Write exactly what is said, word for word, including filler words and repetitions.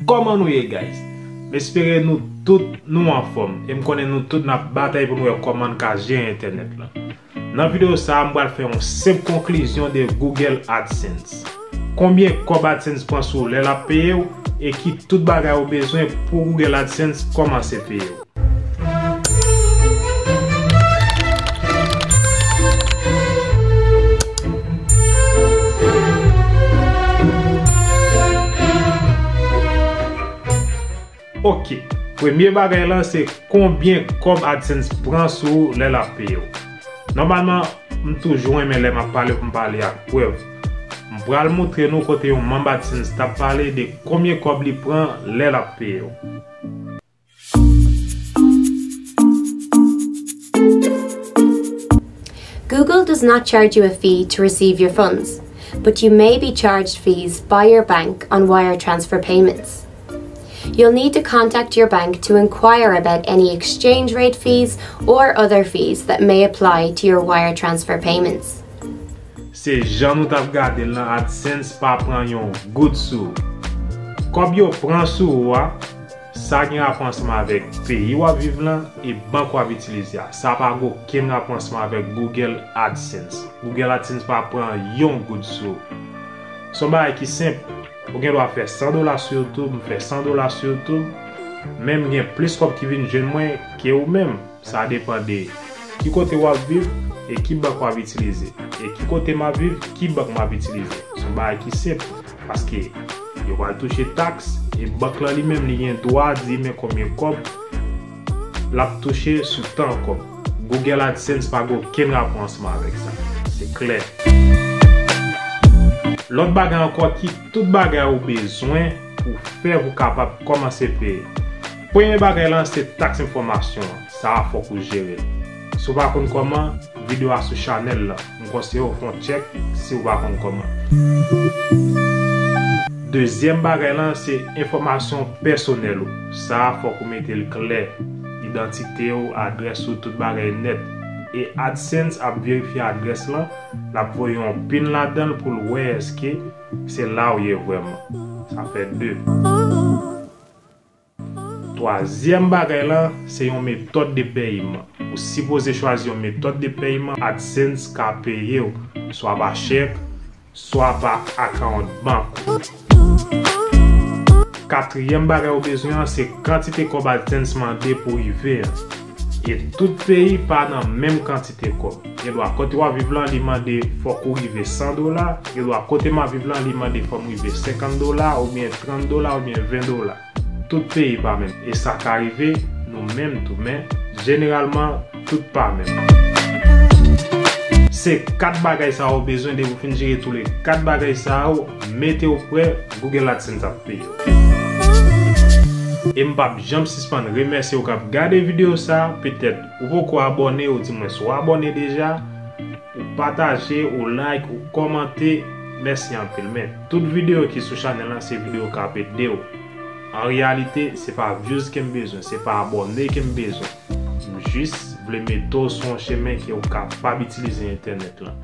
Kòman nou ye, guys? M espere nou tout nou anfòm, e m konnen nou tout n ap batay pou n wè kòman n ka jere entènèt lan. Nan videyo sa a, m pral fè yon senp konklizyon de Google AdSense. Konbyen kòb AdSense pran sou ou lè l ap peye w, e ki tout bagay ou bezwen pou Google AdSense kòmanse peye w. Ok, premye bagay lan se konbyen kòb AdSense pran sou ou lè l ap peye w. Nòmalman, m toujou renmen lè m ap pale pou m pale ak prèv. M pral moutre nou kote yon manm AdSense t ap pale de konbyen kòb li pran lè l ap peye w. Google does not charge you a fee to receive your funds, but you may be charged fees by your bank on wire transfer payments. You'll need to contact your bank to inquire about any exchange rate fees or other fees that may apply to your wire transfer payments. Se jan nou t ap gade l lan, AdSense pa pran yon goud sou ou. Kòb yo pran sou ou a, sa gen rapò ansanm avèk peyi w ap viv lan e bank w ap itilize a. Sa pa gen okenn rapò ansanm avèk Google AdSense. Google AdSense pa pran yon goud sou ou. Se yon bagay ki senp. Ou gen dwa fè san dola sou YouTube, m fè san dola sou YouTube, men m gen plis kòb ki vin jwenn mwen ke ou menm. Sa depann de ki kote w ap viv e ki bank w ap itilize. E ki kote m ap viv, ki bank m ap itilize. Se yon bagay ki senp, paske yo pral touche taks, e bank lan li menm li gen dwa di men konbyen kòb l ap touche sou tan kòb. Google AdSense pa gen okenn rapò ansanm avèk sa. Se klè. Lòt bagay ankò, ki tout bagay ou bezwen pou fè pou kapab kòmanse peye. Premye bagay lan se taks enfòmasyon an. Sa a fòk ou jere l. Si w pa konn kòman, videyo a sou chanèl lan. M konseye w fè yon tchèk si w pa konn kòman. Dezyèm bagay lan se enfòmasyon pèsonèl ou. Sa a fòk ou mete l klè. Idantite w, adrès ou, tout bagay nèt. E AdSense ap verifye adrès lan, l ap voye yon pin ladan l pou l wè èske se la w ye vrèman. Sa fè de. Twazyèm bagay lan, se yon metòd de pèyman. Ou sipoze chwazi yon metòd de pèyman AdSense ka peye w, swa pa chèk, swa pa akawont bank ou. Katriyèm bagay ou bezwen an, se kantite kòb AdSense mande pou rive an. E tout peyi pa nan menm kantite kòb. Gen dwa kote w ap viv lan, li mande fòk ou rive san dola. Gen dwa kote m ap viv lan, li mande fò m rive senkant dola, oubyen trant dola, oubyen ven dola. Tout peyi pa menm. E sa ka rive nou menm tou, men jeneralman, tout pa menm. Se kat bagay sa yo ou bezwen, depi w fin jere tou le kat bagay sa yo, mete w prè, Google AdSense ap peye w. E m p ap janm sispann remèsye ou k ap gade videyo sa, petèt ou poko abòne, ou di mwen si w abòne deja, ou pataje, ou like, ou kòmante, mèsi anpil. Men, tout videyo ki sou chanèl lan, se videyo k ap ede w. An reyalite, se pa views ke m bezwen, se pa abòne ke m bezwen. M jis vle mete w sou yon chemen ke w kapab itilize entènèt lan.